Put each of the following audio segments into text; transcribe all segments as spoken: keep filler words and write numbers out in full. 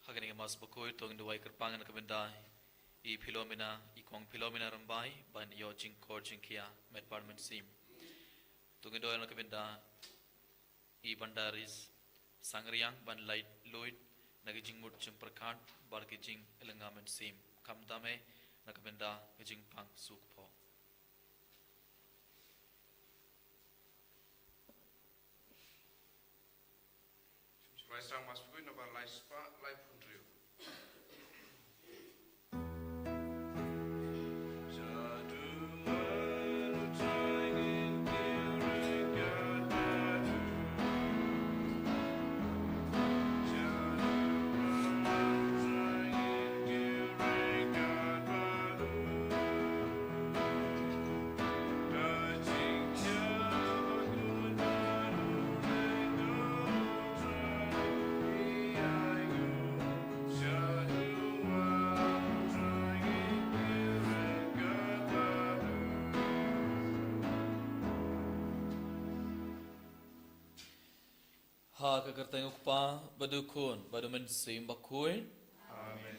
Ha kane ka Mass Bakhuid to ngin duwai kyrpang na ka bynta i Philomena, i Kong Philomena Rymbai, ban ïoh jingkor jingkhiah met bad mynsiem. To ngin duwai na ka bynta i Bandaris Sangriang ban lait luid na ka jingmut jingpyrkhat bad ka jinglynga mynsiem. Khamtam eh na ka bynta ka jingpang suk pho. Sngewsih Mass Bakhuid nombar lai spah laiphew hynriew. Ha ka kyrteng u Kpa, bad u Khun, bad u Mynsiem Bakhuid. Amen.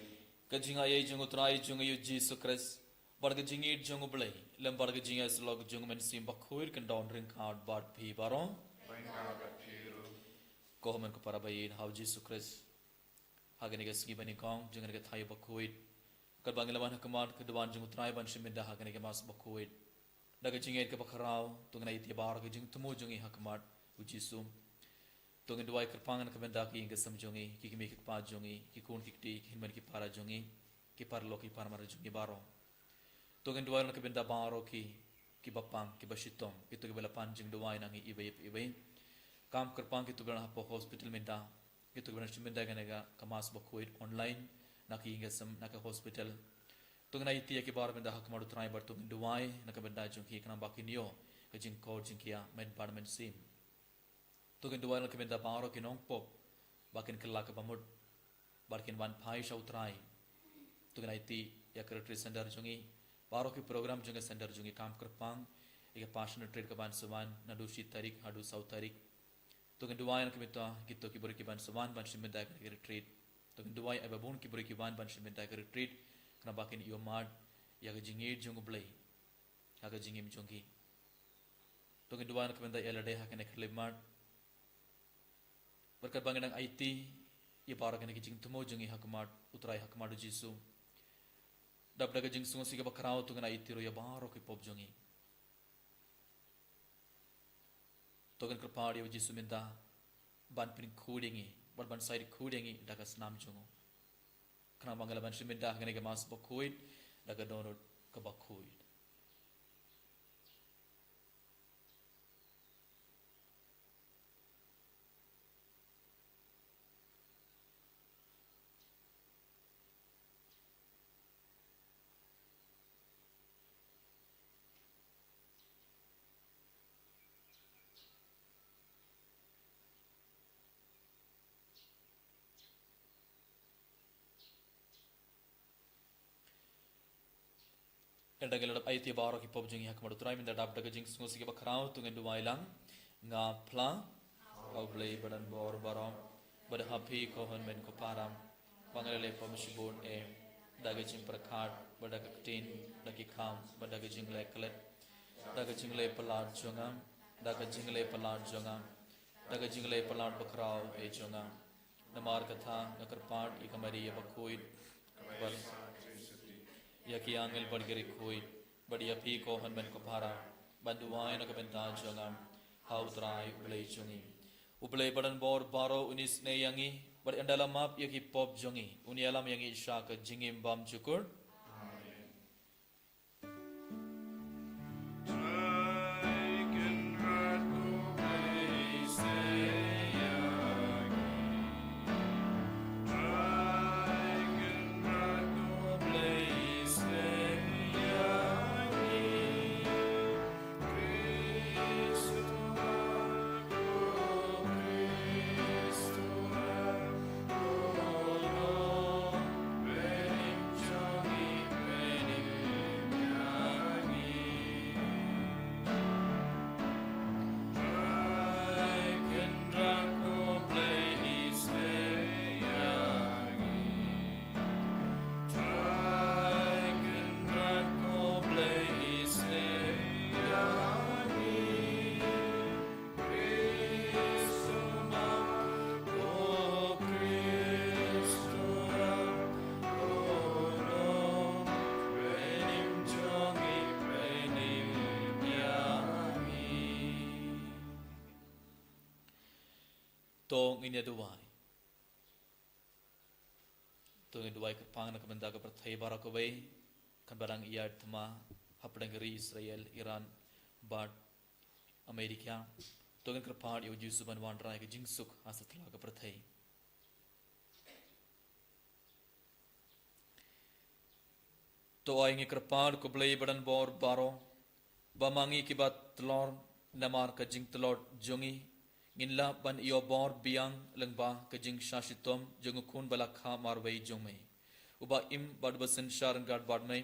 Ka jingaiei jong u Trai jong ngi u Jisu Khrist, bad ka jingïeit jong u Blei, lem bad ka jingïasyllok jong u Mynsiem Bakhuid, kan don ryngkat bad phi baroh. Ryngkat bad phi ruh. Ko hynmen ko para ba ïeit ha u Jisu Khrist. Ha kane ka sngi ba nyngkong jong kane ka thaiñ bakhuid, katba ngi la wan ha khmat ka duwan jong u Trai ban shim bynta ha kane ka Mass Bakhuid, da ka jingïeit kaba khraw to ngin aiti baroh ka jingthmu jong ngi ha khmat u Jisu. To ngin duwai kyrpang na ka bynta ki ïing ki sem jong ngi, ki kmie ki kpa jong ngi, ki khun ki kti, ki hynmen ki para jong ngi, ki paralok ki parmar jong ngi baroh. To ngin duwai na ka bynta baroh ki, kiba pang, kiba shitom, kito kiba la pan jingduwai na ngi iwei pa iwei. Kam kyrpang kito kiba don hapoh hospital mynta, kito kiba don shim bynta kane ka Mass Bakhuid online, na ki ïing ki sem, na ka hospital. To ngin aiti ïa ki baroh mynta ha khmat u Trai bad to ngin duwai na ka bynta jong ki khnang ba kin ïoh ka jingkor jingkhiah met bad mynsiem. To ngin duwai na ka bynta baroh ki nongpop ba kin kylla kaba mut bad kin wan phai sha u Trai. To ngin aiti ïa ka retreat center jong ngi, baroh ki program jong ka center jong ngi, kam kyrpang ïa ka Passion Retreat kaban sa wan naduh shi tarik haduh saw tarik. To ngin duwai na ka bynta kito ki briew kiban sa wan ban shim bynta ïa ka retreat. To ngin duwai ïa ba bun ki briew kiban ban shim bynta ïa ka retreat, khnang ba kin ïohmad ïa ka jingïeit jong u Blei ha ka jingim jong ki. To ngin duwai na ka bynta ïa lade ha kane ka khyllipmat. Bad katba ngi dang aiti ïa baroh kine ki jingthmu jong ngi ha khmat u Trai, ha khmat u Jisu, dap da ka jingsngewsih kaba khraw to ngin aiti ruh ïa baroh ki pop jong ngi. To ngin kyrpad ïa u Jisu mynta ban pynkhuid ïa ngi, bad ban said khuid ïa ngi da ka snam jong u, khnang ba ngi lah ban shim bynta ha kane ka Mass Bakhuid da ka dohnud kaba khuid. Ynda ngi la dep aiti baroh ki pop jong ngi ha khmat u Trai, mynta dap da ka jingsngewsih kaba khraw to ngin duwai lang. Nga phla ha u Blei ba don bor baroh, bad ha phi ko hynmen ko para, ba nga la leh pop shibun eh, da ka jingpyrkhat, bad da ka ktien, da ki kam, bad da ka jingleh klet, da ka jingleh palat jong nga, da ka jingleh palat jong nga, da ka jingleh palat bakhraw eh jong nga. Namar kata nga kyrpad ïa ka Maria bakhuid, bad ïa ki angel bad ki riewkhuid, bad ïa phi ko hynmen ko para, ban duwai na ka bynta jong nga ha u Trai u Blei jong ngi. U Blei ba don bor baroh un isynei ïa ngi, bad ynda la map ïa ki pop jong ngi, un ïalam ïa ngi sha ka jingim bymjukut. To ngin ïa duwai. To ngin duwai kyrpang na ka bynta ka pyrthei baroh kawei, kan ba dang ïaid thma hapdeng ka ri Israel, Iran bad Amerika. To ngin kyrpad ïa U Jisu ban wanrah ïa ka jingsuk ha satlak ka pyrthei. To ai ngi kyrpad, ko Blei badonbor baroh, ba ma ngi kiba tlot namar ka jingtlot jong ngi, ngin lah ban ïoh bor biang lyngba ka jingshah shitom jong u Khun ba la kha marwei jong me, uba im bad uba synshar ryngkat bad me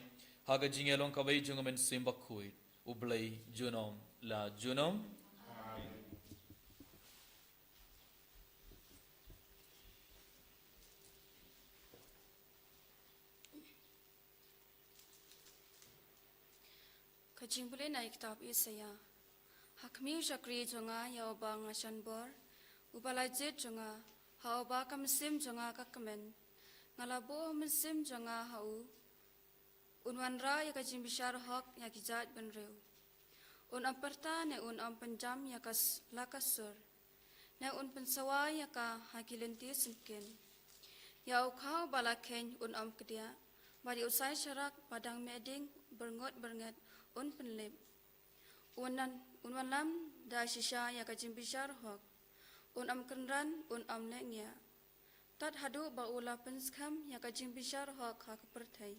ha ka jingïalong kawei jong U Mynsiem Bakhuid, U Blei junom la junom. Ka jingpule na i kitab Isaïah. Ha khmih u shakri jong nga ïa uba nga shan bor, uba la jied jong nga, ha uba ka mynsiem jong nga ka kmen. Nga la buh mynsiem jong nga ha u. Un wanrah ïa ka jingbishar hok ïa ki jaitbynriew. Un ym pyrta ne un ym pynjam ïa ka s-, la ka sur, ne un pynsawa ïa ka ha ki lynti syngkien. Ïa u khaw ba la kheiñ un ym kdiah, bad ïa u sai sharak ba dang meh ding byrngut byrnget un pynlip. Un wan, un wanlam da shisha ïa ka jingbishar hok. Un ym kynran, un ym leh ngiah. Tad haduh ba u la pynskhem ïa ka jingbishar hok ha ka pyrthei.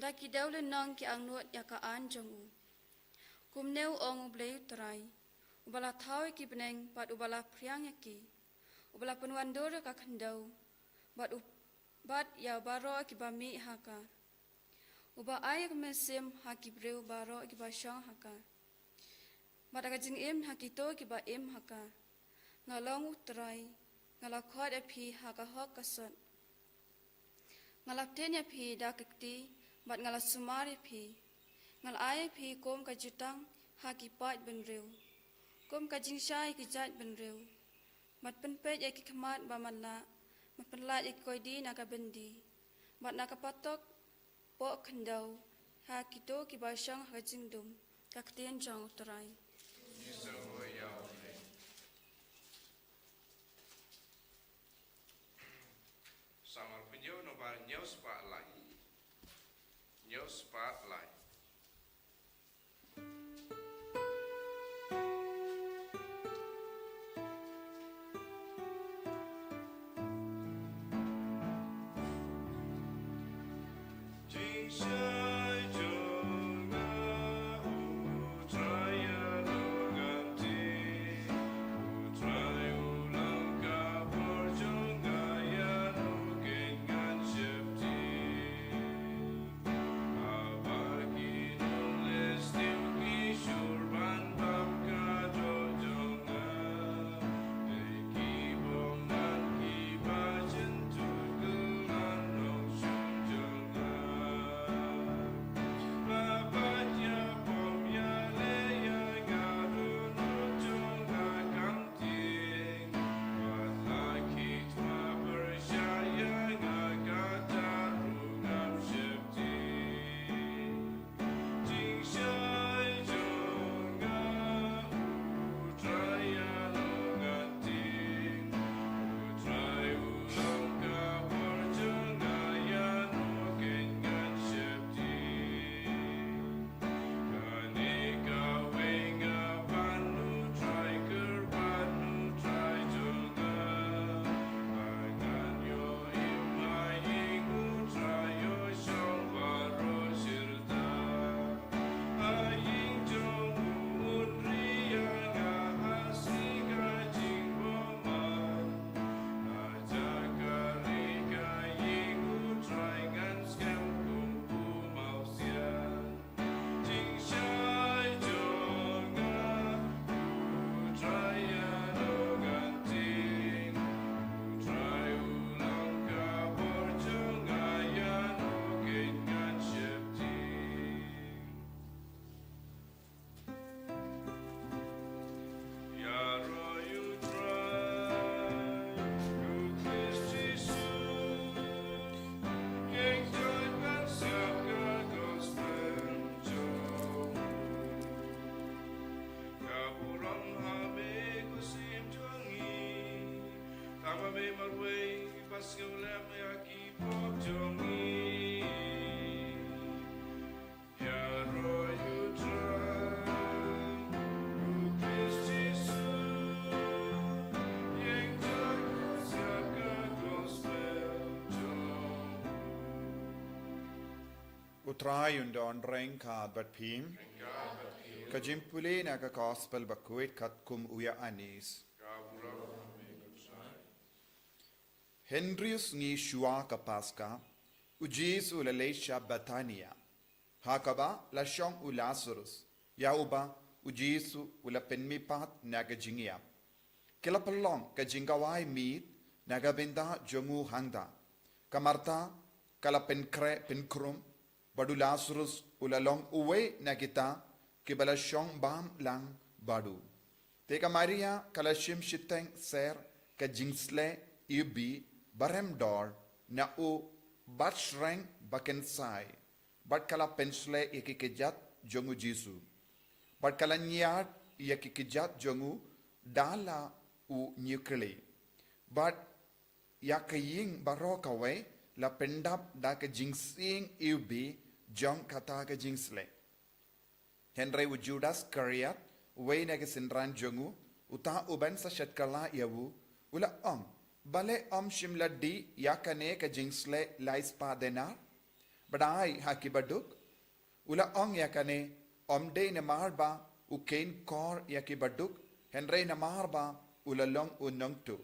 Da ki dewlynnong ki angnud ïa ka aiñ jong u. Kumne u ong U Blei U Trai, uba la thaw ïa ki bneng bad uba la phriang ïa ki, uba la pynwandur ïa ka khyndew bad u, bad ïa baroh kiba mih ha ka. Uba ai ïa ka mynsiem ha ki briew baroh kiba shong ha ka, bad ïa ka jingim ha kito kiba im ha ka. Nga long U Trai, nga la khot ïa phi ha ka hok ka sot. Nga la bteng ïa phi da ka kti, bad nga la sumar ïa phi. Nga la ai ïa phi kum ka jutang ha ki paid bynriew, kum ka jingshai ki jaitbynriew. Bad pynpeit ïa ki khmat ba matlah, bad pynlait ïa ki koidi na ka byndi, bad na ka patok poh khyndew ha kito kiba shong ha ka jingdum. Ka ktien jong U Trai. Samar Pynïaw nombar hynñiew spah lai. Hynñiew spah lai. Marwei ba sngewlem ïa ki pop jong ngi. Ïaroh ïa U Trai, U Khrist Jisu, ïeng jot ïa ka gospel jong. U Trai un don ryngkat bad phi. Ka jingpule na ka gospel bakhuid katkum u Ïoannis. Hynriew sngi shuwa ka Paska, U Jisu u la leit sha Bethania, ha kaba la shong u Lasarus, ïa uba U Jisu u la pynmihpat na ka jingïap. Ki la pynlong ka jingkhawai miet na ka bynta jong u hangta. Ka Martha ka la pynkhreh pynkhrum, bad u Lasarus u la long uwei na kita kiba la shong bam lang bad u. Te ka Maria ka la shim shiteng ser ka jingsleh iwbih ba rem dor na u batshreng ba kynsai, bad ka la pynshlei ïa ki kjat jong U Jisu, bad ka la ñiad ïa ki kjat jong u da la u ñiewkhlieh, bad ïa ka ïing baroh kawei la pyndap da ka jingsieng iwbih jong kata ka jingsleh. Hynrei u Judas Iskariot, uwei na ki synran jong u, uta uban sa shet kylla ïa u, u la ong, balei ym shym la dih ïa kane ka jingsleh lai spah denar, bad ai ha ki baduk? U la ong ïa kane, ym dei namar ba u kheiñ kor ïa ki baduk, hynrei namar ba u la long u nongtuh.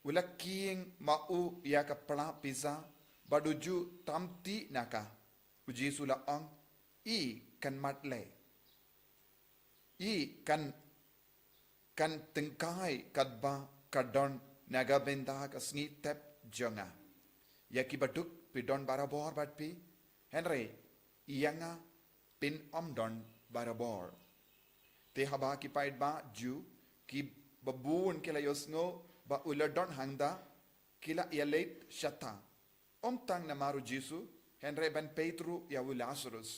U la kheiñ ma u ïa ka pla pisa, bad u ju tam tih na ka. U Jisu u la ong, i kan mat leh. I kan, kan tyngkai katba ka don na ka bynta ka sngi tep jong nga. Ïa ki baduk phi don barabor bad phi, hynrei ïa nga phin ym don barabor. Te haba ki paidbah Jiw kiba bun ki la ïohsngew ba u la don hangta, ki la ïaleit shata, ym tang namar U Jisu, hynrei ban peit ruh ïa u Lasarus,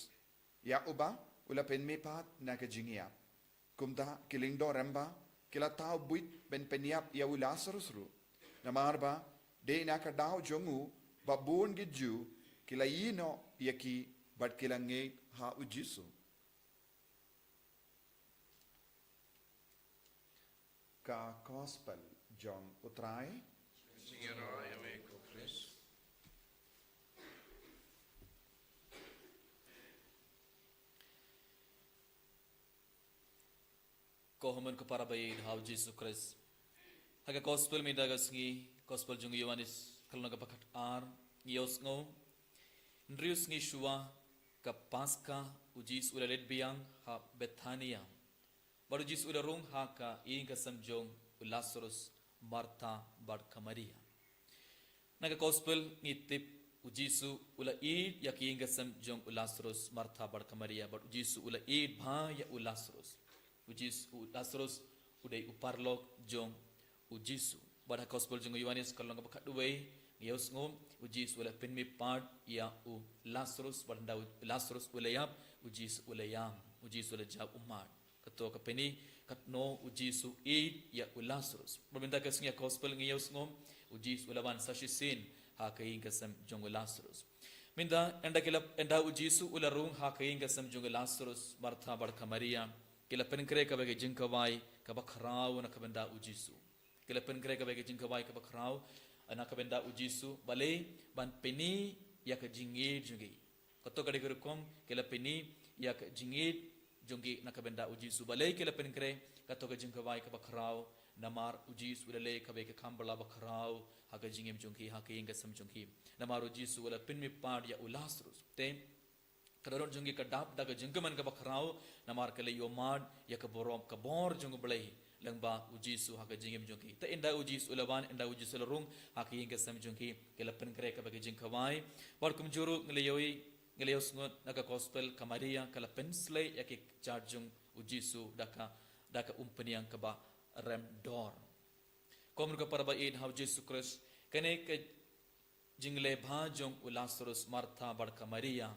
ïa uba u la pynmihpat na ka jingïap. Kumta ki lyngdoh rymba ki la thaw buit ban pynïap ïa u Lasarus ruh. Namar ba dei na ka daw jong u ba bun ki Jiw ki la ïehnoh ïa ki bad ki la ngeit ha U Jisu. Ka gospel jong U Trai. Jingïaroh ïa me ko Khrist. Ko hynmen ko para ba ïeit ha U Jisu Khrist. Ha ka gospel mynta ka sngi, gospel jong u Ïoannis, ka lynnong kaba khatar, ngi ïohsngew, hynriew sngi shuwa ka Paska, U Jisu u la leit biang ha Bethania. Bad U Jisu u la rung ha ka ïing ka sem jong u Lasarus, Martha bad ka Maria. Na ka gospel ngi tip U Jisu u la ïeid ïa ka ïing ka sem jong u Lasarus, Martha bad ka Maria, bad U Jisu u la ïeid bha ïa u Lasarus. U Jisu, u Lasarus u dei u paralok jong U Jisu. Bad ha gospel jong u Ïoannis ka lynnong kaba khatwei, ngi ïohsngew, U Jisu u la pynmihpat ïa u Lasarus, bad ynda u Lasarus u la ïap, U Jisu u la ïam, U Jisu u la jia ummat. Kato ka pyni katno U Jisu u ïeid ïa u Lasarus. Bad mynta ka sngi ha gospel ngi ïohsngew, U Jisu u la wan sa shisien ha ka ïing ka sem jong u Lasarus. Mynta ynda ki la, ynda U Jisu u la rung ha ka ïing ka sem jong u Lasarus, Martha bad ka Maria ki la pynkhreh kawei ka jingkhawai kaba khraw na ka bynta U Jisu. Ki la pynkhreh kawei ka jingkhawai kaba khraw na ka bynta U Jisu, balei? Ban pyni ïa ka jingïeid jong ki. Kato ka dei ka rukom, ki la pyni ïa ka jingïeid jong ki na ka bynta U Jisu. Balei ki la pynkhreh kato ka jingkhawai kaba khraw? Namar U Jisu u la leh kawei ka kam ba la ba khraw ha ka jingim jong ki, ha ka ïing ka sem jong ki. Namar U Jisu u la pynmihpat ïa u Lasarus. Te ka dohnud jong ki ka dap da ka jingkmen kaba khraw, namar ki la ïohmad ïa ka burom ka bor jong U Blei lyngba U Jisu ha ka jingim jong ki. Te ynda U Jisu u la wan, ynda U Jisu u la rung ha ka ïing ka sem jong ki, ki la pynkhreh kawei ka jingkhawai. Bad kumjuh ruh ngi la ïohi, ngi la ïohsngew na ka gospel, ka Maria ka la pynsleh ïa ki kjat jong U Jisu da ka, da ka umphniang kaba rem dor. Ko hynmen ko para ba ïeit ha U Jisu Khrist, kane ka jingleh bha jong u Lasarus, Martha bad ka Maria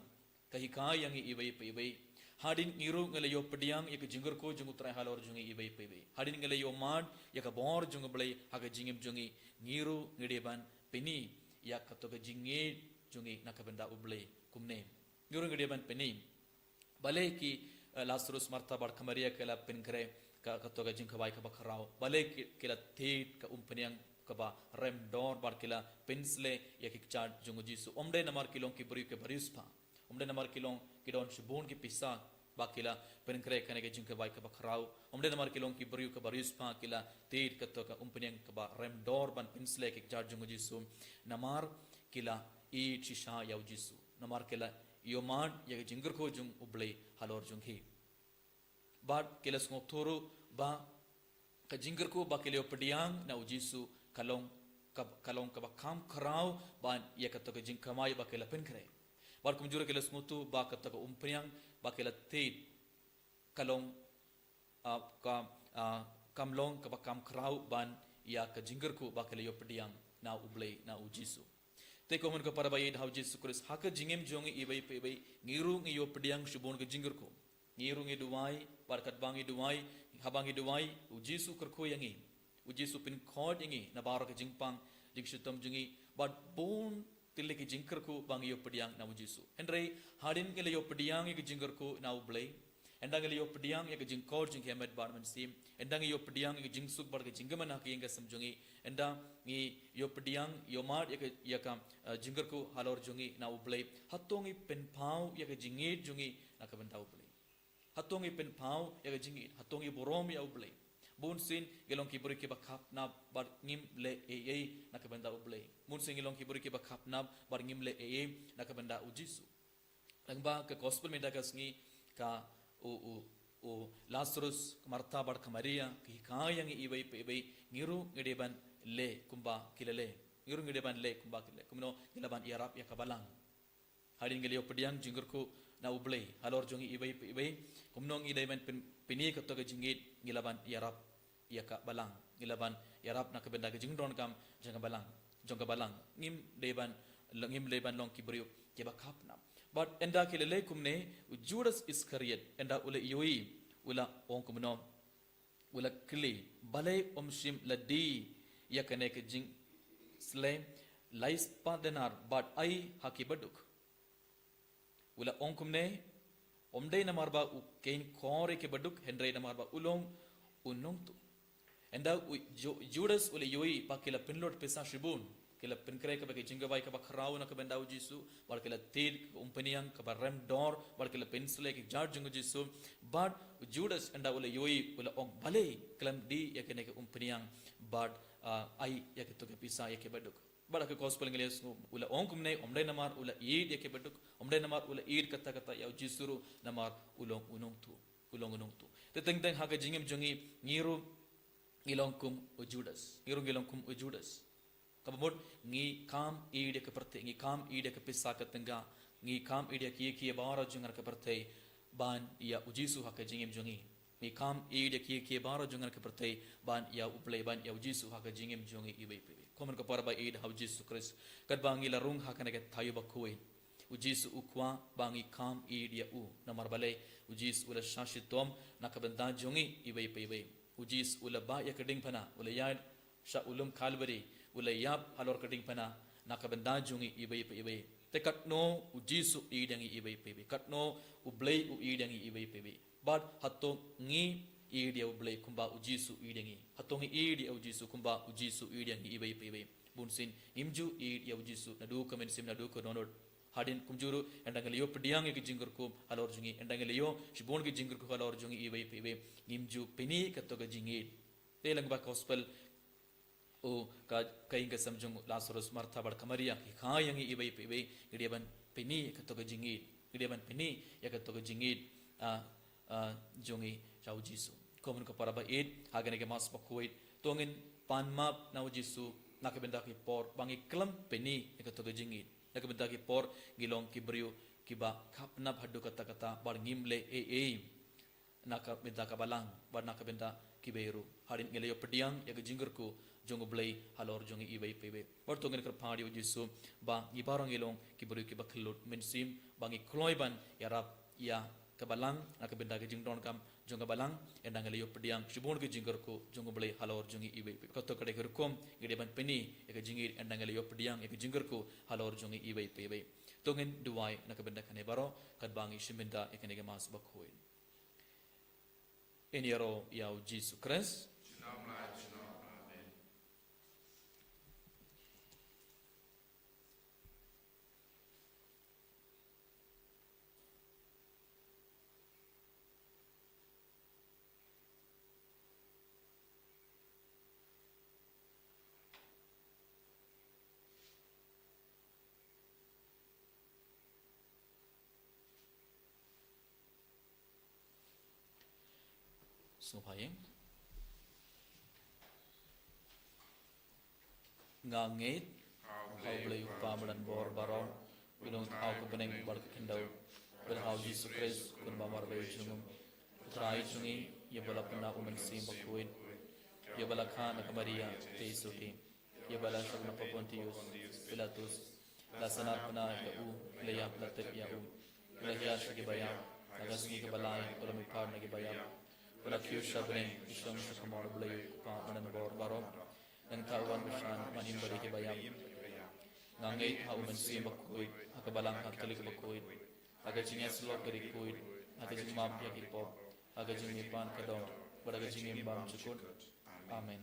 ka hikai ïa ngi iwei pa iwei. Hadien ngi ruh ngi la ïoh pdiang ïa ka jingkyrkhu jong U Trai halor jong ngi iwei pa iwei. Hadien ngi la ïoh mad ïa ka bor jong U Blei ha ka jingim jong ngi, ngi ruh ngi dei ban pyni ïa kato ka jingngeit jong ngi na ka bynta U Blei kumne. Ngi ruh ngi dei ban pyni. Balei ki, eh, Lazarus, Martha bad ka Maria ki la pynkhreh ka, kato ka jingkhawai kaba khraw. Balei ki, ki la thied ka umphniang kaba rem dor bad ki la pynsleh ïa ki kjat jong U Jisu. Ym dei namar ki long ki briew kiba riewspah. Ym dei namar ki long ki don shibun ki pisa ba ki la pynkhreh kane ka jingkhawai kaba khraw. Ym dei namar ki long ki briew kiba riewspah ki la thied kato ka umphniang kaba rem dor ban pynsleh ïa ki kjat jong U Jisu. Namar ki la ïeit shisha ïa U Jisu. Namar ki la ïohmad ïa ka jingkyrkhu jong U Blei halor jong ki. Bad ki la sngewthuh ruh ba ka jingkyrkhu ba ki la ïoh pdiang na U Jisu ka long ka, ka long kaba kham khraw ban ïa kato ka jingkhawai ba ki la pynkhreh. Bad kumjuh ruh ki la sngewthuh ba kato ka umphniang ba ki la thied ka long, ah, ka, ah, kam long kaba kham khraw ban ïa ka jingkyrkhu ba ki la ïoh pdiang na U Blei, na U Jisu. Te ko mon ko para ba ïeit ha U Jisu Khrist, ha ka jingim jong ngi iwei pa iwei, ngi ruh ngi ïoh pdiang shibun ka jingkyrkhu. Ngi ruh ngi duwai, bad katba ngi duwai, haba ngi duwai, U Jisu u kyrkhu ïa ngi. U Jisu u pynkhot ïa ngi na baroh ka jingpang jingshitom jong ngi, bad bun tylli ki jingkyrkhu ba ngi ïoh pdiang na U Jisu. Hynrei hadien ngi la ïoh pdiang ïa ka jingkyrkhu na U Blei, ynda ngi la ïoh pdiang ïa ka jingkor jong ki Met bad Mynsiem, ynda ngi ïoh pdiang ïa ka jingsuk bad ka jingkmen ha ka ïing ka sem jong ngi, ynda ngi ïoh pdiang, ïohmad ïa ka, ïa ka, eh, jingkyrkhu halor jong ngi na U Blei, hato ngi pynpaw ïa ka jingngeit jong ngi na ka bynta U Blei? Hato ngi pynpaw ïa ka jingngeit? Hato ngi burom ïa U Blei? Bunsien ngi long ki briew kiba khapnap bad ngim leh ei ei na ka bynta U Blei. Bunsien ngi long ki briew kiba khapnap bad ngim leh ei ei na ka bynta U Jisu. Lyngba ka gospel mynta ka sngi, ka u, u, u Lazarus, ka Martha bad ka Maria ki hikai ïa ngi iwei pa iwei, ngi ruh ngi dei ban leh kumba ki la leh. Ngi ruh ngi dei ban leh kumba ki la leh. Kumno? Ngi lah ban ïarap ïa ka balang. Hadien ngi la ïoh pdiang jingkyrkhu na U Blei halor jong ngi iwei pa iwei, kumno ngi dei ban pyn-, pyni kato ka jingngeit? Ngi lah ban ïarap ïa ka balang. Ngi lah ban ïarap na ka bynta ka jingdonkam jong ka balang, jong ka balang. Ngim dei ban, ngim dei ban long ki briew kiba khapnap. Bad ynda ki la leh kumne, u Judas Iskariot ynda u la ïohi, u la ong kumno? U la kylli, balei ym shym la die ïa kane ka jingsleh laispah denar bad ai ha ki baduk? U la ong kumne, ym dei namar ba u kheiñ khor ïa ki baduk, hynrei namar ba u long u nongtuh. Ynda u Ju-, Judas u la ïohi ba ki la pynlut pisa shibun, ki la pynkhreh kaba ka jingkhawai kaba khraw na ka bynta U Jisu, bad ki la thied ka umphniang kaba rem dor, bad ki la pynsleh ïa ki kjat jong U Jisu, bad u Judas ynda u la ïohi u la ong, balei khlem die ïa kane ka umphniang bad, ah, ai ïa kato ka pisa ïa ki baduk? Bad ha ka gospel ngi la ïohsngew u la ong kumne, ym dei namar u la ïeit ïa ki baduk, ym dei namar u la ïeit katta katta ïa U Jisu ruh, namar u long u nongtuh, u long u nongtuh. Te teng teng ha ka jingim jong ngi, ngi ruh ngi long kum u Judas. Ngi ruh ngi long kum u Judas. Kaba mut ngi kham ïeit ïa ka pyrthei, ngi kham ïeit ïa ka pisa ka tyngka, ngi kham ïeit ïa ki, ki baroh jong ngi na ka pyrthei ban ïa U Jisu ha ka jingim jong ngi. Ngi kham ïeit ïa ki, ki baroh jong ngi na ka pyrthei ban ïa U Blei, ban ïa U Jisu ha ka jingim jong ngi iwei pa iwei. Ko mon ko para ba ïeit ha U Jisu Khrist, katba ngi la rung ha kane ka thaw bakhuid, U Jisu u kwah ba ngi kham ïeit ïa u. Namar balei? U Jisu u la shah shitom na ka bynta jong ngi iwei pa iwei. U Jisu u la bah ïa ka diengphna, u la ïaid sha u lum Kalbari, u la ïap halor ka diengphna na ka bynta jong ngi iwei pa iwei. Te katno U Jisu u ïeit ïa ngi iwei pa iwei? Katno U Blei u ïeit ïa ngi iwei pa iwei? Bad hato ngi ïeit ïa U Blei kumba U Jisu u ïeit ïa ngi? Hato ngi ïeit ïa U Jisu kumba U Jisu u ïeit ïa ngi iwei pa iwei? Bunsien ngim ju ïeit ïa U Jisu naduh ka mynsiem, naduh ka dohnud. Hadien kumjuh ruh, ynda ngi la ïoh pdiang ïa ka jingkyrkhu halor jong ngi, ynda ngi la ïoh shibun ka jingkyrkhu halor jong ngi iwei pa iwei, ngim ju pyni kato ka jingïeit. Te lyngba ka gospel, u ka, ka ïing ka sem jong u Lazarus, Martha bad ka Maria, ki hikai ïa ngi iwei pa iwei, ngi dei ban pyni kato ka jingïeit, ngi dei ban pyni ïa kato ka jingïeit, ah, ah, jong ngi sha U Jisu. Ko mon ko para ba ïeit, ha kane ka Mass bakhuid, to ngin pan map na U Jisu na ka bynta ki por ba ngi khlem pyni ïa kato ka jingïeit. Na ka bynta ki por ngi long ki briew kiba khapnap haduh katta katta bad ngim leh ei ei na ka bynta ka balang bad na ka bynta kiwei ruh. Hadien ngi la ïoh pdiang ïa ka jingkyrkhu jong U Blei halor jong ngi iwei pa iwei, bad to ngin kyrpad ïa U Jisu ba ngi baroh ngi long ki briew kiba kyllut mynsiem, ba ngi kloi ban ïarap ïa ka balang, na ka bynta ka jingdonkam jong ka balang, ynda ngi la ïoh pdiang shibun ki jingkyrkhu jong U Blei halor jong ngi iwei pa iwei. Kato ka dei ka rukom ngi dei ban pyni ïa ka jingïeit, ynda ngi la ïoh pdiang ïa ka jingkyrkhu halor jong ngi iwei pa iwei. To ngin duwai na ka bynta kane baroh katba ngi shim bynta ïa kane ka Mass bakhuid. Ngin ïaroh ïa U Jisu Khrist. Sngewbha ïa Nga ngeit ha U Blei U Kpa Badan Bor Baroh, u nongthaw ka bneng bad ka khyndew, bad ha U Jisu Khrist, u khun bamar ba ïeit jong u, u Trai jong ngi, ïa ba la pynah u Mynsiem Bakhuid, ïa ba la kha na ka Maria, te i sotti, ïa ba la shong na ka Pontius Pilatus, la sahnarphna ïa u, la ïap la tep ïa u, u la hiar sha ki baïap, ha ka sngi kaba lai u la mihpat na ki baïap, u la kiew sha bneng, u shong sha ka kamon U Blei U Kpa Badan Bor Baroh. Nangta u wan bashah ban im bad ïa ki baïap. Nga ngeit ha U Mynsiem Bakhuid, ha ka Balang Katholik bakhuid, ha ka jingïasyllok ka ri khuid, ha ka jingmap ïa ki pop, ha ka jingmihpat ka doh, bad ha ka jingim bymjukut. Amen.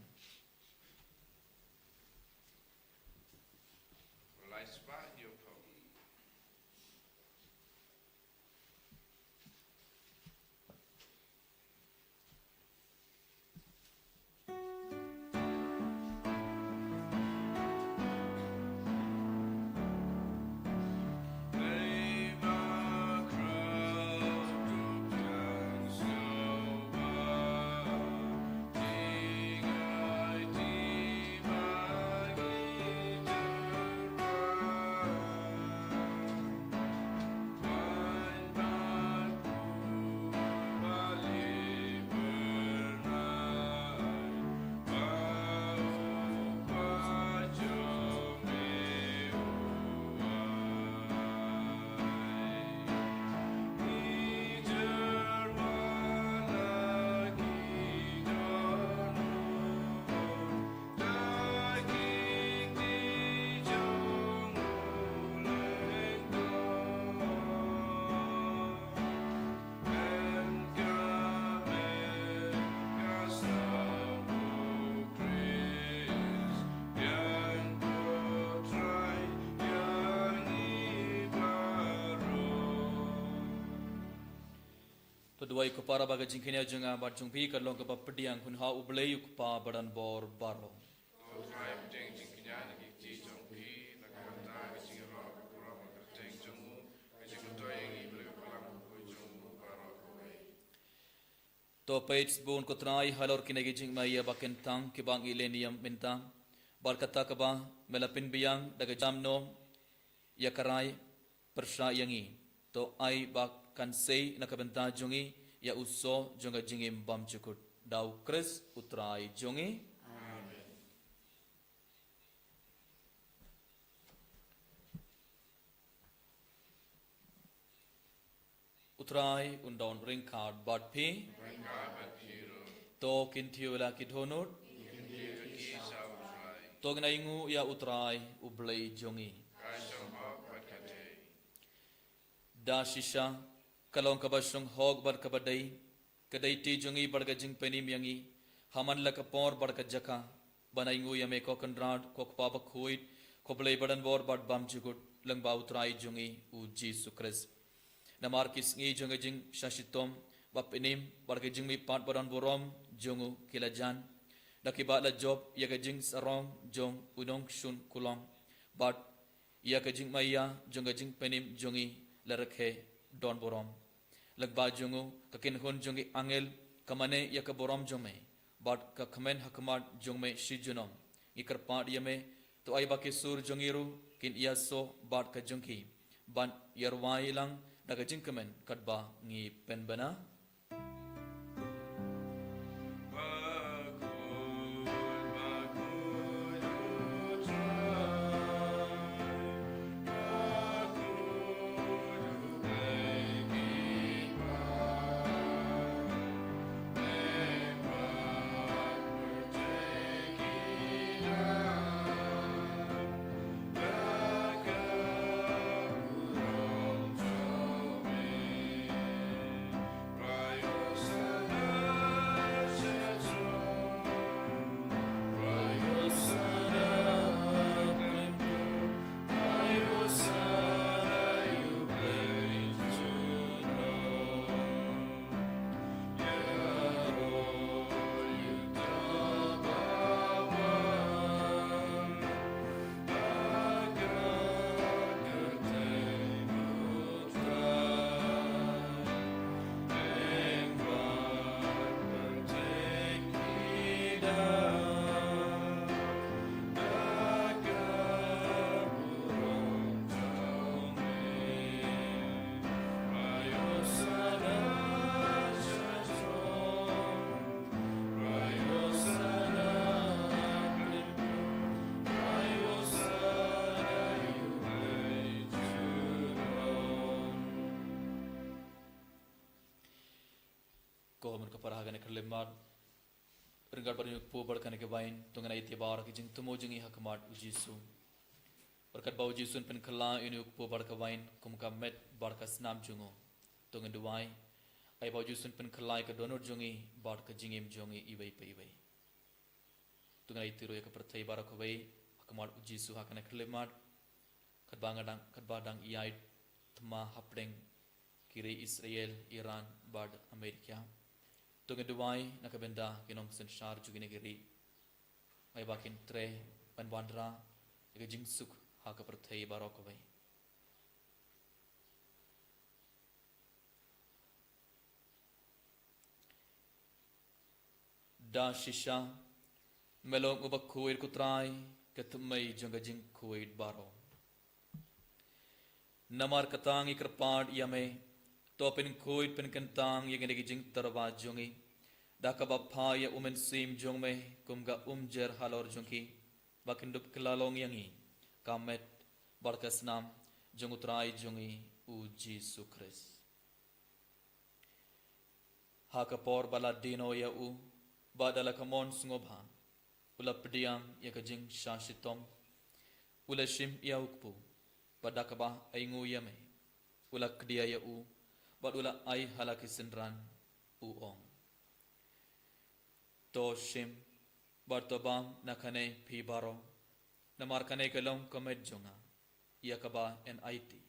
To duwai, ko para, ba ka jingkñia jong nga bad jong phi kan long kaba pdiang hun ha U Blei U Kpa Badan Bor Baroh. To peit shibun, ko Trai, halor kine ki jingmaïa ba kyntang kiba ngi ïa niam mynta, bad kata kaba me la pynbiang da ka jingmano ïa ka rai pyrshah ïa ngi, to ai ba kan sei na ka bynta jong ngi ïa u soh jong ka jingim bymjukut. Da U Khrist U Trai jong ngi. Amen. U Trai un don ryngkat bad phi. Ryngkat bad phi ruh. To kin thiew la ki dohnud. Kin thiew ki sha U Trai. To ngin ainguh ïa U Trai U Blei jong ngi. Ka shong bha bad ka dei. Da shisha ka long kaba shong hok bad kaba dei, ka dei ti jong ngi bad ka jingpynim ïa ngi ha man la ka por bad ka jaka, ban ainguh ïa me, ko Kynrad, ko Kpa Bakhuid, ko Blei Badan Bor bad bymjukut, lyngba U Trai jong ngi U Jisu Khrist. Namar ki sngi jong ka jingshitom ba pynim bad ka jingmihpat ba don burom jong u ki la jan, da kiba la jop ïa ka jingsarong jong u nongshun kulong, bad ïa ka jingmaïa jong ka jingpynim jong ngi la rakhe don burom. Lyngba jong u, ka kynhun jong ki angel ka mane ïa ka burom jong me, bad ka kmen ha khmat jong me shi junom. Ngi kyrpad ïa me, to ai ba ki sur jong ngi ruh kin ïasoh bad ka jong ki, ban ïarwai lang da ka jingkmen katba ngi pynbna. Ko hynmen ka para ha kane ka khyllipmat, ryngkat bad ïa une u kpu bad kane ka wain, to ngin ïa ïeit baroh ki jingthmu jong ngi ha khmat u Jisu. Bad katba u Jisu un pynkylla ïa une u kpu bad ka wain kum ka met bad ka snam jong u, to ngin duwai. Ai ba u Jisu un pynkylla ïa ka dohnud jong ngi bad ka jingim jong ngi iwei pa iwei. To ngin ïa ïeit ruh ïa ka pyrthei baroh kawei ha khmat u Jisu ha kane ka khyllipmat. Katba nga dang, katba dang ïaid thma hapdeng ki ri Israel, Iran bad Amerika, to ngin duwai na ka bynta ki nongsynshar jong kine ki ri. Ai ba kin treh ban wanrah ïa ka jingsuk ha ka pyrthei baroh kawei. Da shisha, me long uba khuid ko Trai, ka thymmei jong ka jingkhuid baroh. Namar kata ngi kyrpad ïa me, to pynkhuid pynkyntang ïa kine ki jingtyrwa jong ngi, da kaba phah ïa u Mynsiem jong me kum ka umjer halor jong ki, ba kin dup kylla long ïa ngi ka met bad ka snam jong u Trai jong ngi u Jisu Khrist. Ha ka por ba la die noh ïa u, bad da la ka mon sngewbha, u la pdiang ïa ka jingshah shitom, u la shim ïa u kpu, bad da kaba ainguh ïa me, u la kdia ïa u, bad u la ai ha la ki synran, u ong: To shim, bad to bam na kane phi baroh, namar kane ka long ka met jong nga, ïa kaba yn aiti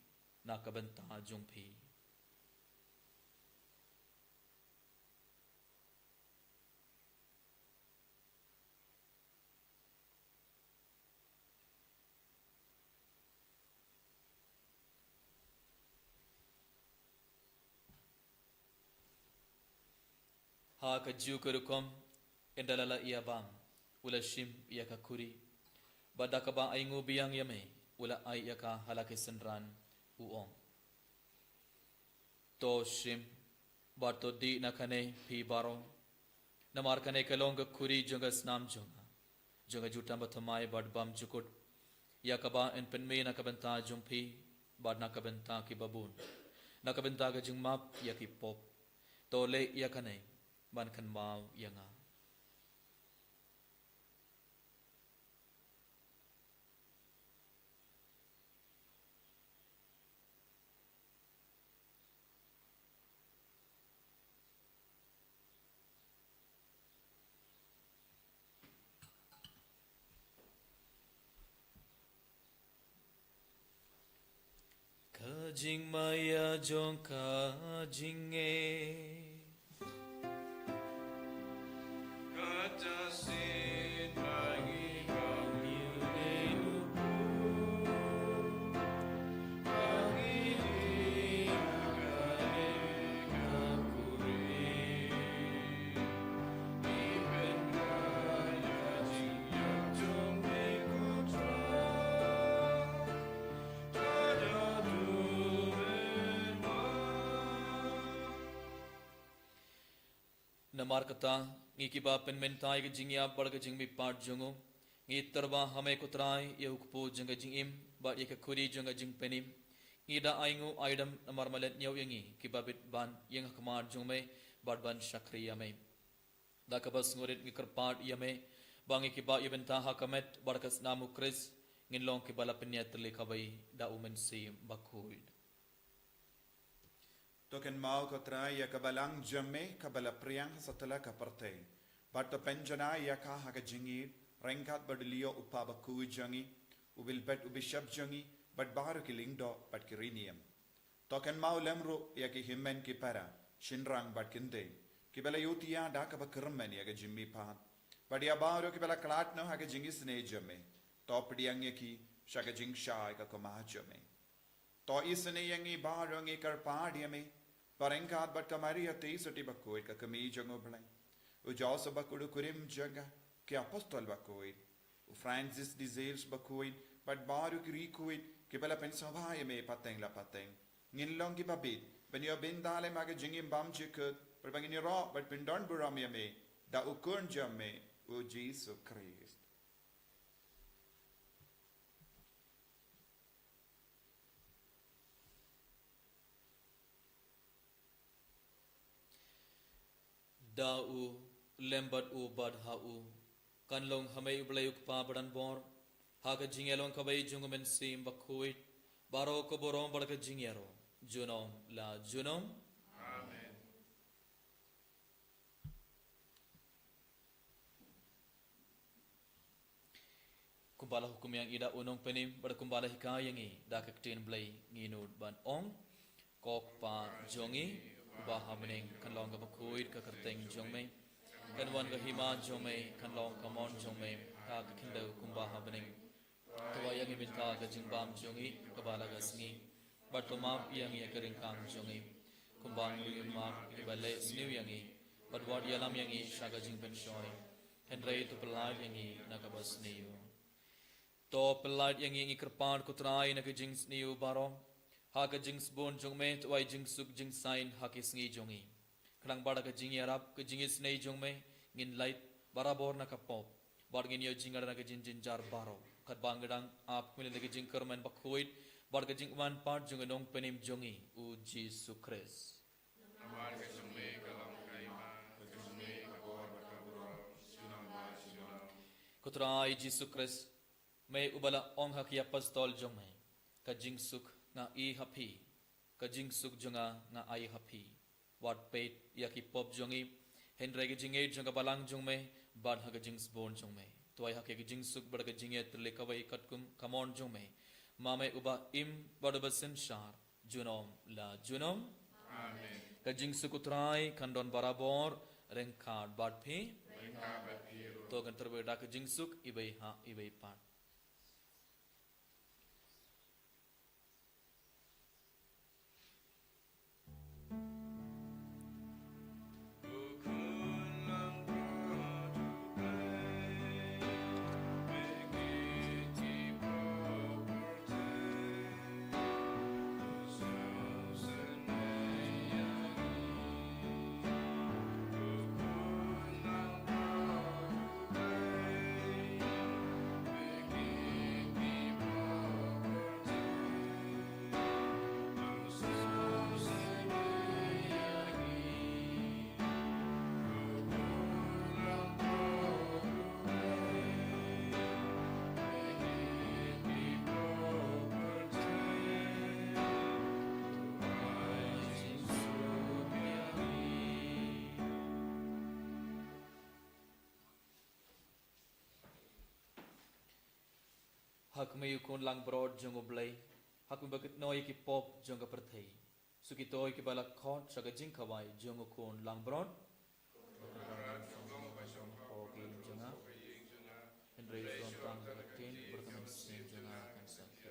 na ka bynta jong phi. Ha kajuh ka rukom, ynda la lah ïa bam, u la shim ïa ka khuri, bad da kaba ainguh biang ïa me, u la ai ïa ka ha la ki synran, u ong: To shim, bad to dih na kane phi baroh, namar kane ka long ka khuri jong ka snam jong nga, jong ka jutang bathymmai bad bymjukut, ïa kaba yn pynmih na ka bynta jong phi, bad na ka bynta kiba bun, na ka bynta ka jingmap ïa ki pop. To leh ïa kane ban kynmaw ïa nga. Ka jingmaïa jong ka jingngeit. Namar kata, ngi kiba pynmynta ïa ka jingïap bad ka jingmihpat jong u, ngi tyrwa ha me ko Trai, ïa u kpu jong ka jingim bad ïa ka khuri jong ka jingpynim. Ngi da ainguh aidam namar me leit ñiew ïa ngi kiba bit ban ïeng ha khmat jong me bad ban shakri ïa me. Da kaba sngewrit ngi kyrpad ïa me, ba ngi kiba ïa bynta ha ka met bad ka snam u Khrist, ngin long kiba la pynïaid tylli kawei da u Mynsiem Bakhuid. To kynmaw ko Trai ïa ka balang jong me kaba la pdiang ha satlak ka pyrthei, bad to pynjanai ïa ka ha ka jingïeit, ryngkat bad u Leo u Kpa Bakhuid jong ngi, u Wilbert u Bishop jong ngi, bad baroh ki lyngdoh bad ki riewniam. To kynmaw lem ruh ïa ki hynmen ki para, shynrang bad kynthei, kiba la ïohthiah da kaba kyrmen ïa ka jingmihpat, bad ïa baroh kiba la khlad noh ha ka jingisynei jong me. To pdiang ïa ki sha ka jingshai ka khmat jong me. To isynei ïa ngi baroh, ngi kyrpad ïa me, ba ryngkat bad ka Maria Theisotti Bakhuid ka kmie jong u Blei, u Joseph Bakhuid u kurim jong ka, ki apostol bakhuid, u Francis de Sales bakhuid, bad baroh ki riewkhuid kiba la pynsngewbha ïa me pateng la pateng. Ngin long kiba bit ban ïoh bynta lem ha ka jingim bymjukut, bad ba ngin ïaroh bad pyndonburom ïa me da u Khun jong me, u Jisu Khrist. Da u, lem bad u, bad ha u, kan long ha me U Blei U Kpa badan bor, ha ka jingïalong kaba ïeit jong U Mynsiem Bakhuid, baroh ka burom bad ka jingïaroh, junom la junom. Amen. Kumba la hukum ïa ngi da u Nongpynim, bad kumba la hikai ïa ngi da ka ktien Blei, ngin nud ban ong: Ko Kpa jong ngi uba ha bneng, kan long kaba khuid ka kyrteng jong me. Kan wan ka hima jong me, kan long ka mon jong me ha ka khyndew kumba ha bneng. To ai ïa ngi mynta ka jingbam jong ngi kaba la ka sngi, bad to map ïa ngi ïa ka ryngkang jong ngi, kumba ngi map ïa kiba leh sniew ïa ngi, bad wat ïalam ïa ngi sha ka jingpynshoi, hynrei to pyllait ïa ngi na kaba sniew. To pyllait ïa ngi, ngi kyrpad ko Trai, na ka jingsniew baroh, ha ka jingsbun jong me to ai jingsuk jingsaiñ ha ki sngi jong ngi, khnang ba da ka jingïarap ka jingisynei jong me ngin lait barabor na ka pop, bad ngin ïoh jingïada na ka jingjynjar baroh, katba ngi dang ap kumne da ka jingkyrmen bakhuid bad ka jingwan pat jong u Nongpynim jong ngi, u Jisu Khrist. Namar ka jong me ka long ka hima, ka jong me ka bor bad ka burom, junom la junom. Ko Trai Jisu Khrist, me uba la ong ha ki apostol jong me: Ka jingsuk nga ai ha phi, ka jingsuk jong nga nga ai ha phi. Wat peit ïa ki pop jong ngi, hynrei ka jingngeit jong ka balang jong me, bad ha ka jingsbun jong me to ai ha ki ka jingsuk bad ka jingïatylli kawei katkum ka mon jong me, ma me uba im bad uba synshar, junom la junom. Amen. Ka jingsuk u Trai kan don barabor ryngkat bad phi. Ryngkat bad phi ruh. To kan tyrwa da ka jingsuk iwei ha iwei pat. Ha khmih u Khun langbrot jong U Blei, ha khmih ba kynnoh ïa ki pop jong ka pyrthei, shu kito kiba la khot sha ka jingkhawai jong u Khun langbrot. Ko ki ïing jong nga, hynrei shu ong tang ka ktien bad ka mynsiem jong nga kan sa khih.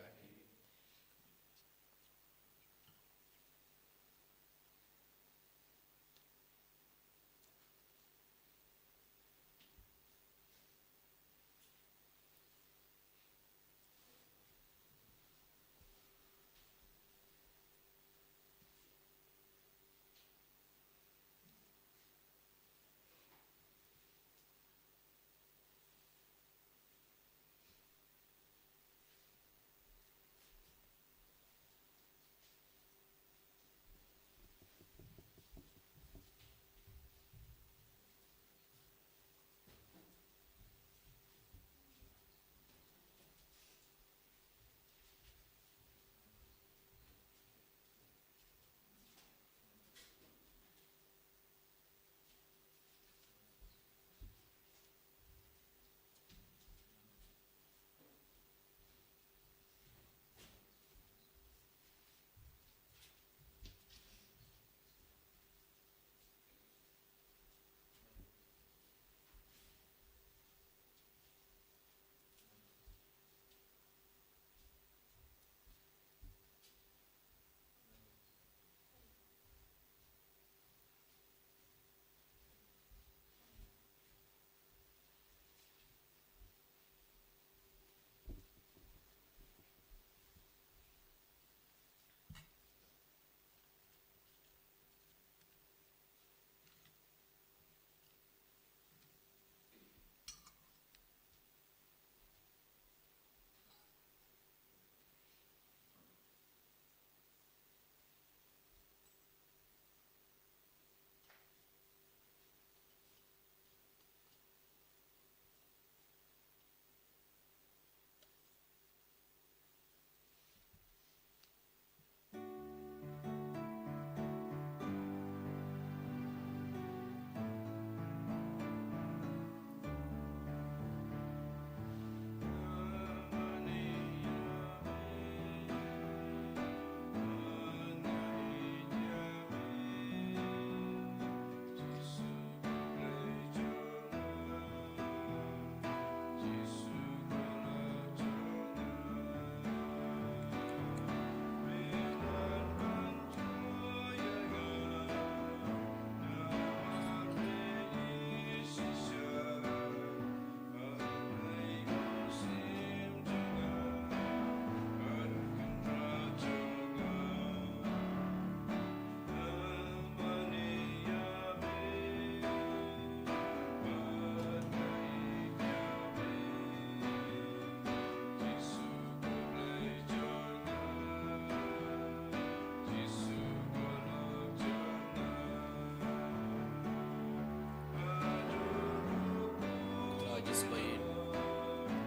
Jisu ba ïeit,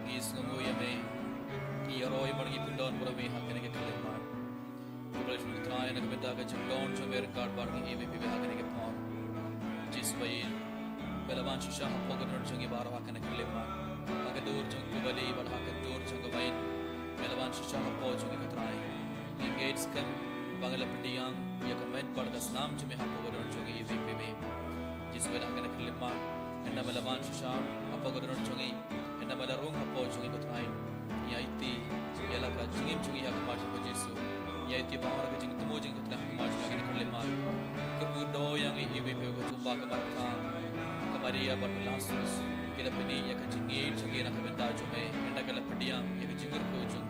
ngi sngewnguh ïa me, ngi ïaroh ïa me, ngi pyndon bor ïa me ha kane ka khyllipmat. Khublei shibun Trai na ka bynta ka jingdon jong me ryngkat bad ngi, ïa me phi ha kane ka por. Jisu ba ïeit, me la wan shisha hapoh ka dohnud jong ngi baroh ha kane ka khyllipmat. Ha ka dur jong ka kaba ïeit bad ha ka dur jong kaba ïeit, me la wan shisha hapoh jong ngi ko Trai. Ngi ngeit skhem ba ngi la pdiang ïa ka met bad ka snam jong me hapoh ka dohnud jong ngi, ïa me phi. Jisu, ha kane ka khyllipmat, ynda me la wan shisha hapoh ka dohnud jong ngi, ynda me la rung hapoh jong ngi ko Trai, ngi aiti ïa la ka jingim jong ngi ha khmat jong phi ko Jisu. Ngi aiti ba ha ka jingthmu jong ngi ko Trai ha khmat jong phi ha kane ka khyllipmat. Kyrkhu doh ïa ngi, ïa me phi, kumba ka Martha, ka Maria bad ka Lasarus ki la pyni ïa ka jingngeit jong ki na ka bynta jong me, ynda ki la pdiang ïa ka jingkyrkhu jong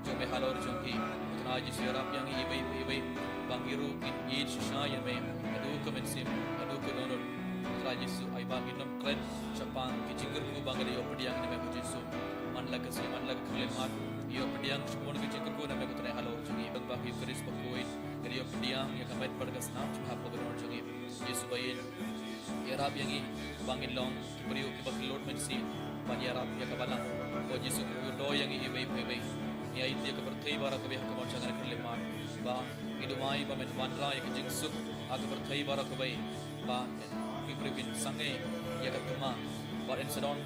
jong me halor jong ki. Trai Jisu, ïarap ïa ngi iwei pa iwei ba ngi ruh ngin ïeit shisha ïa me haduh ka mynsiem, haduh ka dohnud. Trai Jisu, ai ba ngin ym klet shaphang ki jingkyrkhu ba ngi la ïoh pdiang na me ko Jisu. Man la ka sngi, man la ka khyllipmat, ïoh pdiang shibun ki jingkyrkhu na me ko Trai halor jong ngi. Ba ki Khrist bakhuid, ngi la ïoh pdiang ïa ka met bad ka snam jong me hapoh ka dohnud jong ngi. Jisu ba ïeit, ïarap ïa ngi ba ngin long ki briew kiba kyllut mynsiem ban ïarap ïa ka balang. Ko Jisu, kyrkhu doh ïa ngi iwei pa iwei. Ngi aiti ïa ka pyrthei baroh kawei ha ka khmat jong ka khyllipmat, ba ngi duwai ba men wanrah ïa ka jingsuk ha ka pyrthei baroh kawei, ba ki briew kin sangeh ïa ka thma bad yn sa don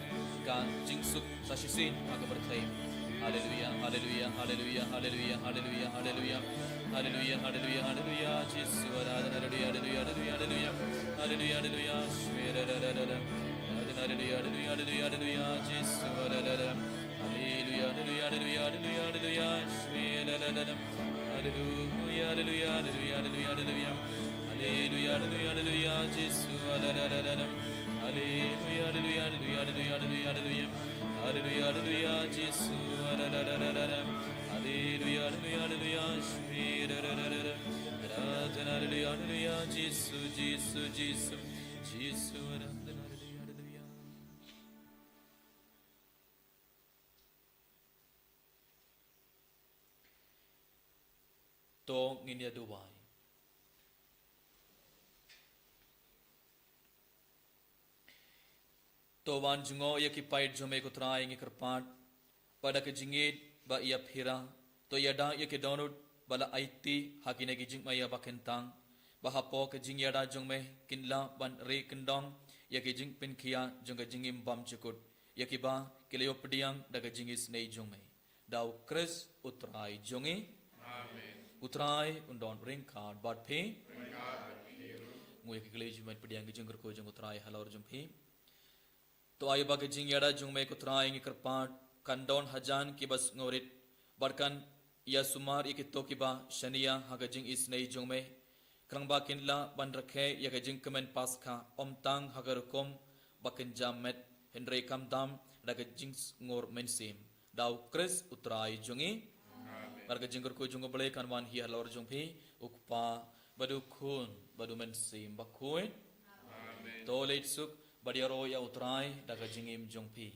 ka jingsuk sa shisien ha ka pyrthei. Haleluya, haleluya, haleluya, haleluya, haleluya, haleluya. Haleluya, haleluya, haleluya, Jisu, haleluya, haleluya, haleluya, haleluya. Haleluya, haleluya, haleluya, haleluya, haleluya, Jisu, haleluya. Haleluya, haleluya, haleluya, haleluya, haleluya, Jisu, haleluya. Haleluya, haleluya, haleluya, haleluya, haleluya. Haleluya, haleluya, haleluya, Jisu, haleluya. Haleluya, haleluya, haleluya, haleluya, haleluya. Haleluya, haleluya, Jisu, haleluya. Haleluya, haleluya, haleluya, Shmi, haleluya. Haleluya, haleluya, Jisu, Jisu, Jisu, Jisu, haleluya, haleluya. To ngin ïa duwai. To wan jngoh ïa ki paid jong me ko Trai, ngi kyrpad ba da ka jingïeit ba ïapher, to ïada ïa ki dohnud ba la aiti ha kine ki jingmaïa ba kyntang, ba hapoh ka jingïada jong me kin lah ban ri kyndong ïa ki jingpynkhia jong ka jingim bymjukut ïa kiba ki la ïoh pdiang da ka jingisynei jong me. Da U Khrist U Trai jong ngi. Amen. U Trai un don ryngkat bad phi. Ryngkat bad phi ruh. Ngui ïa ki kylli jingmut, pdiang ki jingkyrkhu jong U Trai halor jong phi. To ai ba ka jingïada jong me ko Trai, ngi kyrpad, kan don hajan kiba sngewrit bad kan ïa sumar ïa kito kiba shaniah ha ka jingisynei jong me, khnang ba kin lah ban rakhe ïa ka jingkmen Paskha, ym tang ha ka rukom ba kynja met, hynrei khamtam da ka jingsngur mynsiem. Da U Khrist U Trai jong ngi. Amen. Bad ka jingkyrkhu jong U Blei kan wan hi halor jong phi, U Kpa, bad U Khun, bad U Mynsiem Bakhuid. Amen. To leit suk bad ïaroh ïa U Trai da ka jingim jong phi.